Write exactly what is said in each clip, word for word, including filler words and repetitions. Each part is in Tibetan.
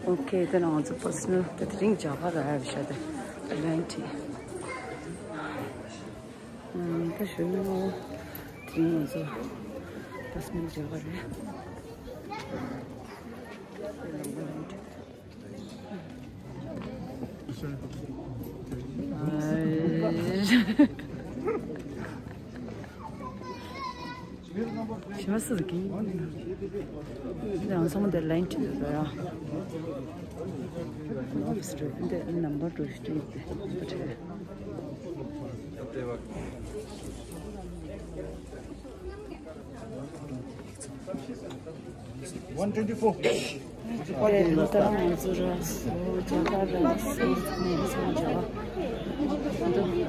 ཨོ་ཁེ། དེ་ནང་ང་ཚོ་པར་སོ་ནལ་དེ་དེ་རིང་རྒྱ་གར་ར་ཡ་བྱ་དེ་ལན་ཊི། ཨམ། ད་ཞུ་ནོ། དེ་རིང་ང་ཚོ་པར་སོ་ནལ་རྒྱ་གར་རེད། ཞི་མ་སུ་ཟིག་གིས། ཡང་སོང་དེ་ལན་ཊི་འདུག་ཡ། ལོབ་སི་ཊར་འདི་ནམ་བར་ཊུ་ཤི་ཊི་དེ་འདི་ཁྲེ། One twenty four. དེ་ལོ་ལྟར་ང་ཚོ་ར་སོ་རྒྱ་གར་ར་སོ་ཚང་མ་ཚང་རྒྱ་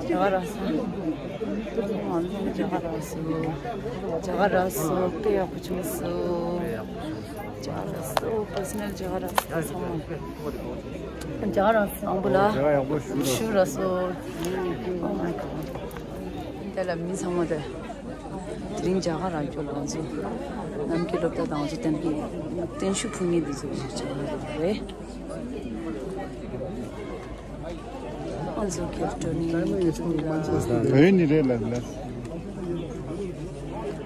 གར་རྒྱ་གར་ར་སོ་ང་ཚོ་རྒྱ་གར་ར་སོ་རྒྱ་གར་ར་སོ་དཔེ་ཡག་པོ་བྱུང་སོ། རྒྱ་གར་ར་སོ་པར་སོ་ནལ་རྒྱ་གར་ར་སོ་ཚང་མ་རྒྱ་གར་ར་སོ་ཨང་བུ་ལ་ཞུ་ར་སོ། Oh my God. དེ་ལ་མི་ཚང་མ་དེ། དེ་རིང་རྒྱ་གར་རང་སྐྱོར་ལ་ང་ཚོ་ནམ་རྒྱུན་སློབ་གྲྭ་དང་ང་ཚོ་བསྟན་པའི་བརྟན་བཞུགས་ཕུལ་མཁན་འདི་ཚོ་ཞིག་བྱས་ཡོད་རེད། ང་ཚོ་སྐྱབས་བཅོལ་ནི་སྐྱབས་བཅོལ་ནི་ལ། བོད་ནི་རེད་ལ་ལ།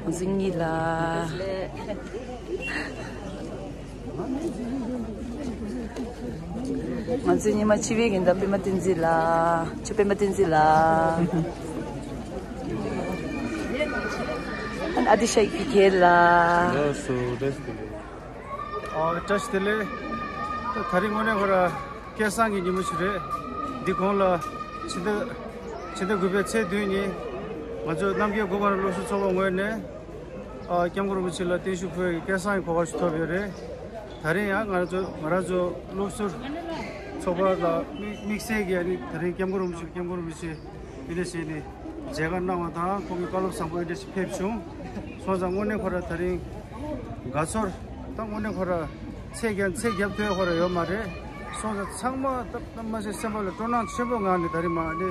ང་ཚོ་གཉིས་ལ། ང་ཚོའི་ཉི་མ་འཆི་བའི་དགེ་འདུན་པད་མ་བསྟན་འཛིན་ལགས། ཆུ་པད་མ་བསྟན་འཛིན་ལགས། ཨ་ནི་ཨ་ཏི་ཤ་ཡི་གེ་ལགས། ལགས་སོ། བཀྲ་ཤིས་བདེ་ལེགས། ཨ། བཀྲ་ཤིས་བདེ་ལེགས། ད་རིང་དངོས་གནས་ཁོ་ར་སྐལ་བཟང་གི་ཉིན་མོ་ཞིག་རེད། འདི་གོང་ལ་ཕྱི་ཟླ་ཕྱི་ཟླ་དགུ་པའི་ཚེས་བདུན་ཉིན་ང་ཚོ་རྣམ་རྒྱལ་སྒོ་མང་སློབ་གསོ་ཚོགས་པ་ངོས་ནས། ཨ། སྐྱབས་མགོན་རིན་པོ་ཆེ་ལ་བརྟན་བཞུགས་ཕུལ་བའི་སྐལ་བཟང་གི་གོ་སྐབས་ཤིག་ཐོབ་ཡོད་རེད། ད་རིང་ཡང་ང་རང་ཚོ་ང་རང་ཚོ་སློབ་ཟུར་ཚོགས་པ་ལ་དམིགས་དམིགས་བསལ་གྱི་ཨ་ནི་ད་རིང་སྐྱབས་མགོན་རིན་པོ་ཆེ་སྐྱབས་མགོན་རིན་པོ་ཆེ་འདི་འདྲ་བྱས་ནས་མཇལ་ཁ་གནང་བ་དང་ཁོང་གི་བཀའ་སློབ་བཟང་པོ་འདི་འདྲ་ཞིག་ཕེབས་བྱུང་སོང་ཙང་དངོས་གནས་ཁོ་ར་ད་རིང་དགའ་ཚོར་དང་དངོས་གནས་ཁོ་ར་ཚད་བརྒྱབ་ཚད་བརྒྱབ་ཐུབ་ཡ་ཁོ་ར་ཡོད་མ་རེད། སོང་ཙང་ཚང་མ་སྟབས་སྟབས་མ་བྱས་སེམས་པ་ལ་སྤྲོ་སྣང་ཆེན་པོ་ངང་ནས་ད་རིང་མ་ནི་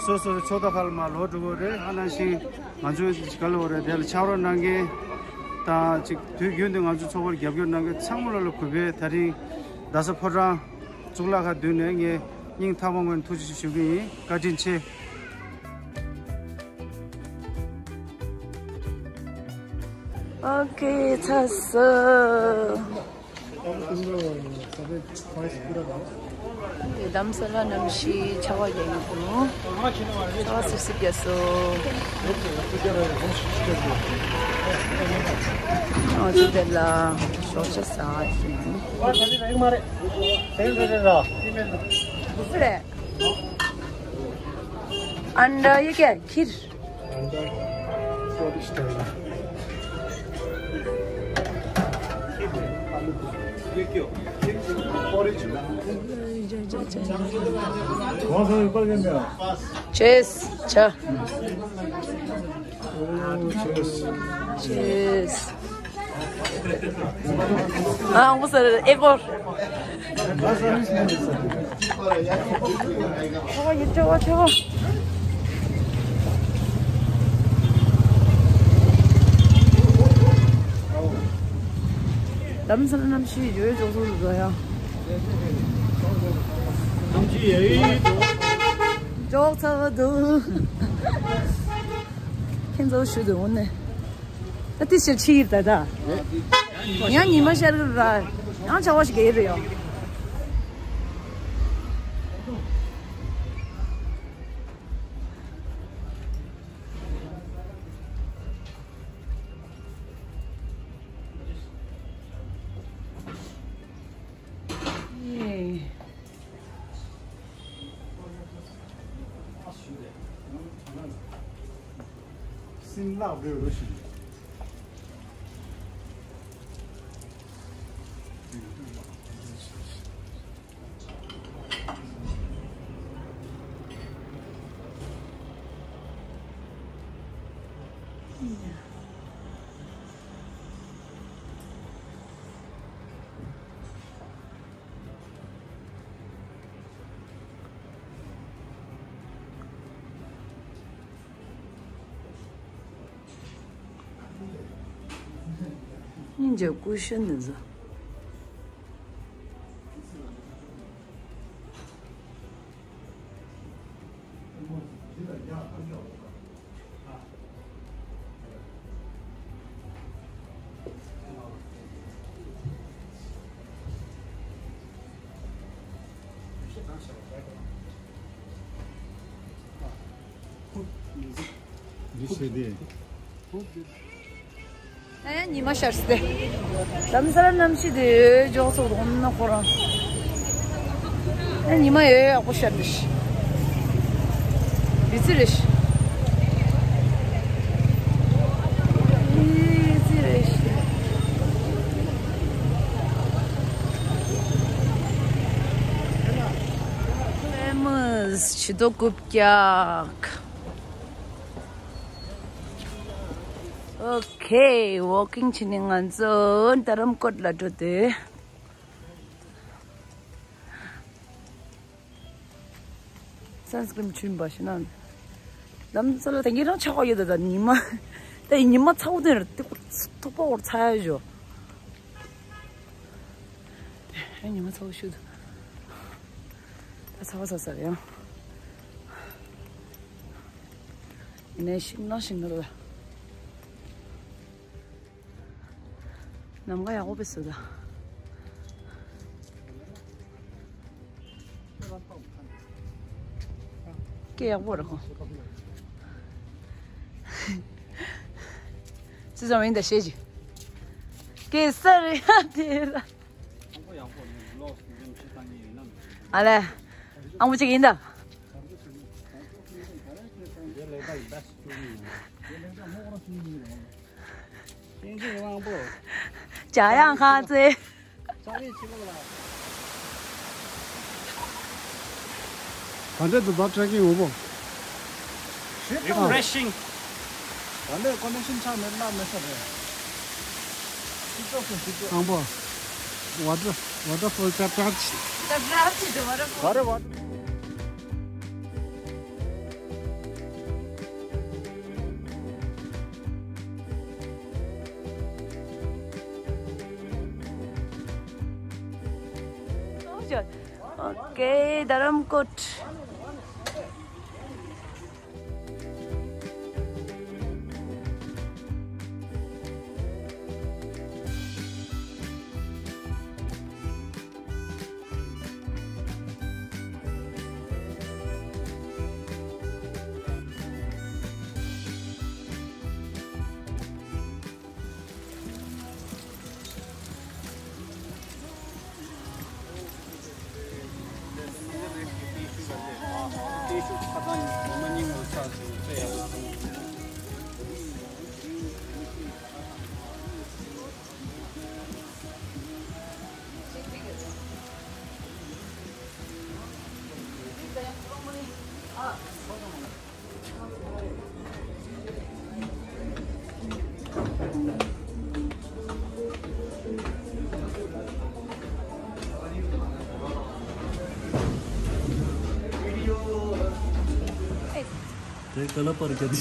སོ་སོ་སོ་ཕྱོགས་མཐའ་ཁག་ལ་མར་ལོག་འགྲོ་གི་རེད། ཨ་ནང་བཞིན་ང་ཚོའི་ག་ལ་བ་རེད་དེ་ལ་ཕྱག་རོགས་གནང་མཁན་དང་ཅིག་དུས་རྒྱུན་དུ་ང་ཚོའི་ཚོགས་པར་རྒྱབ་སྐྱོར་གནང་མཁན་ཚང་མ་ལ་ལ་གུས་པས་ད་རིང་རྡ་ས་ཕོ་བྲང་གཙུག་ལག་ཁང་མདུན་ནས་ངས་སྙིང་ཐག་པ་ངོས་ནས་ཐུགས་རྗེ་ཆེ་ཞུ་གི་ཡིན། བཀའ་དྲིན་ཆེ། ཨོ་ཁེ། ཚར་སོང་། རྡ་རམ་ས་ལ་གནམ་གཤིས་ཆར་པ་རྒྱག་གི་འདུག་ཆར་པ་སིབ་སིབ་རྒྱག་སོང་། ཨོ་ཙི་དེ་ལ་ཞོགས་ཇ་ཟ་གི་ཡིན། སུ་རེད། ཨན་ད་ཡི་གེ་ཁིར། Cheers. Cheers. Cheers. हाँ, वो सर, एक और। 어, 이쪽, 이쪽. 남산 남시 여의 정서도 좋아요. 남시 여의 정서도. kenzo shudu one. Ati shi chi da da. Ya ni ma shar ra. Yang chawa shi ge re yo. ཉིན་རྒྱབ་ཀུ་ཤུ་འདི་ཚོ། ཨ་ཉི་མ་ཤར་སྟེ། ལམ་སར་གནམ་གཤིས་དེ་ཡོད་ཅོག་ཚོགས་འོང་ན་ཁོ་རང་། ཨ་ཉི་མ་ཡོད་ཡག་པོ་ཤར་འདི་ཤི། རི་ཙི་རེ་ཤི། རི་ཙི་རེ་ཤི། Famous ཕྱི་དོ་རྐུབ་བཀྱག Okay, walking བྱས་ནས་ང་ཚོ་རྡ་རམ་ཀོཊ་ལ་འགྲོ་དུས། སན་སི་ཀྲིན་བྱུགས་པ་ཞིག་ན། ལམ་སང་ལ་ད་ངེད་རང་ཆགས་པ་ཡོད་ད། ད་ཉི་མ། ད་ཉི་མ་ཚ་བོ་དེ་རེད། དེ་ཐོག་པ་འོར་ཚ་ཡ་ཞོ། ཨེ་ཉི་མ་ཚ་བོ་ཤུ་དུ། ད་ཚ་བ་ཚ་ས་རེད་ཡང་། ནས་ཤིང་ན་ཤིང་ན་ར། ནམ་མཁའ་ཡག་པོ་བེད་སོ་ད། སྐད་ཡག་པོ་ར་ཁོ། ཅི་ཙམ་ཡིན་ད་ཤེས་ཀྱི། སྐད་ས་རེད་ཡ་དེ་ར། ཨ་ལས། ཨང་པོ་གཅིག་ཡིན་ད། བྱ་ཡང་ཁང་ཚེ། ག་འདྲ་འདུག་ད་ཊྲེ་ཀིང་འོ་བོ། ཞེ་ཏོག་རེ་ཤིང་། ད་ལྟ་ཀོན་ཌི་ཤན་ཆགས་མེད་ན་མེད་ས་རེད། ཤི་ཅོག་སོང་ཤི་ཅོག་ཨང་པོ། ཝ་ཊར་ཝ་ཊར་ཕོལ་ཅག་ཏྲག་ཅི། ད་ཏྲག་ཅི་དུ་ཝ་ཊར་ཕོལ། ག་རེ་བ། Okay, རྡ་རམ་ཀོཊ། དེ་ག་ལ་པར་གྱི།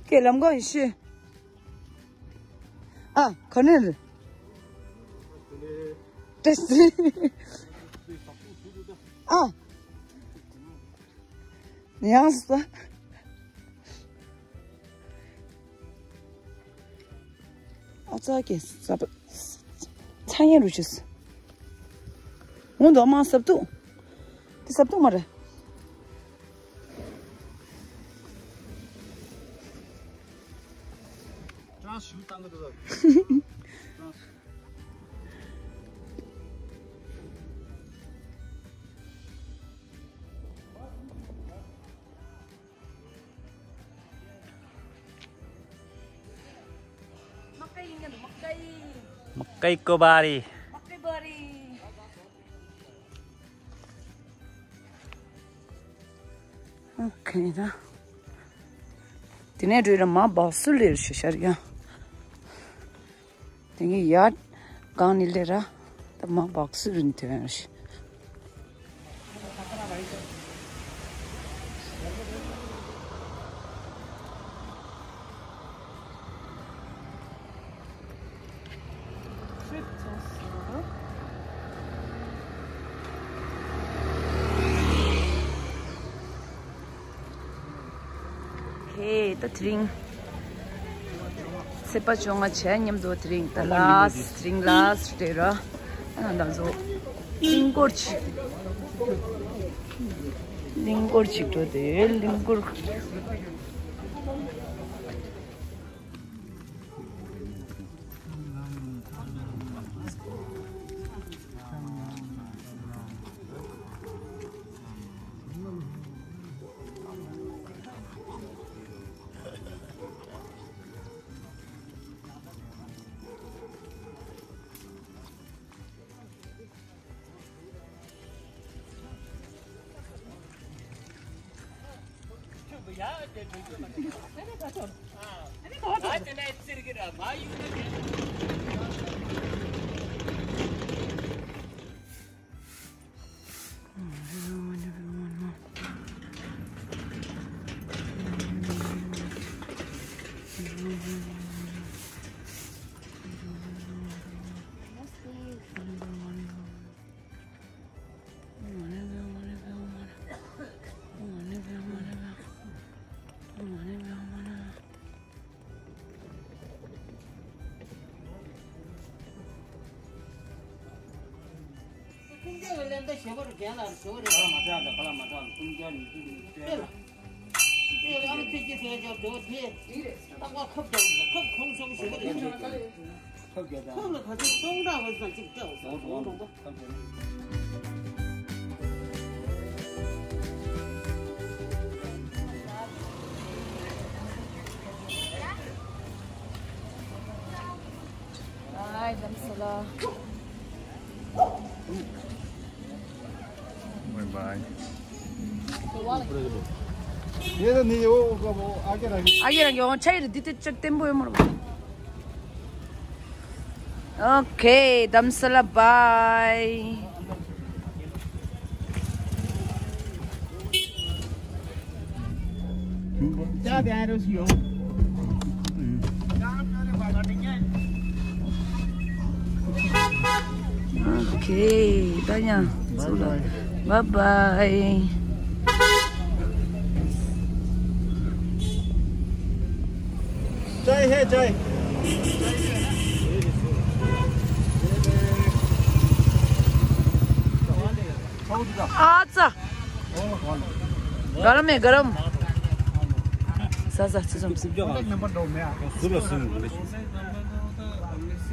ཁྱེད་ལམ་ཁ་ཡིན་ཤི། ཨ། ག་ནས་རེད། ཏེ་སི། ཨ། ཡང་ས། ཨ་ཙག་གེ་ས། ཚ་ཡན་རུ་ཆུ་ས། འོང་དོ་མ་སབ་ཏུ། དེ་སབ་ཏུ་མ་རེད། ཀྲང་ཞུ་བཏང་གི་འདུག मकई को बारी। मकई बारी। ཨོ་ཁེ་ད། དེ་ནས་འགྲོ་ར་མ་བག་སུ་ལེར་ཤི་ཤར་ཡ། དེ་ངས་ཡར་གང་ནས་ལེ་ར། ད་མ་བག་སུ་རིན་ཐོན་ཞིག་ཧེ། ད་དེ་རིང་ཚེས་པ་བཅོ་ལྔ་བྱས་མཉམ་དུ་དེ་རིང་ད་ལཱ་སི་ཊི། དེ་རིང་ལཱ་སི་ཊི་རེད་ར། ཨ་ན་ད་ཚོ་གླིང་སྐོར་ཅིག་གླིང་སྐོར་ཅིག་འགྲོ་དེ་གླིང་སྐོར། ཁོང་ལ་ག་ཚོད་སྟོང་ཕྲག་བ་ཙམ་ཅིག་སྤྲད་འོང་། ཁོང་ལ་ག་ཚོད་སྟོང་ཕྲག་བ་ཙམ་ཅིག་སྤྲད་འོང་། Bye, Damsala. Bye bye. ཡེ་ནི་ཡོ་ག་བོ་ཨ་ཀེ་ར་གི། ཨ་ཀེ་ར་གི་འོ་ཆ་ཡེ་ར་འདི་དེ་ཅག་བརྟན་པོ་ཡོད་མ་རེད། Okay, Damsala, bye. Okay, ད་ཡང་ཚུར་ལ། Bye bye. चाय है, चाय। अच्छा। गरम है, गरम। सा, सा, सा, सा।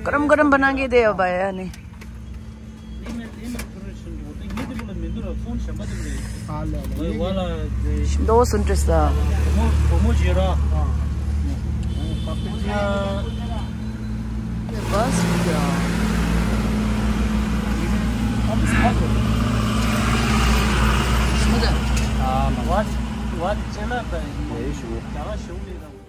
गरम गरम बना के दे अब आया ने। ཤིང་ཏོག་སུ་འདྲ་ས། བུ་མོ་བུ་མོ་བྱེད་ར། ཨ། བུ་མོ་བྱེད་ར། ཨ།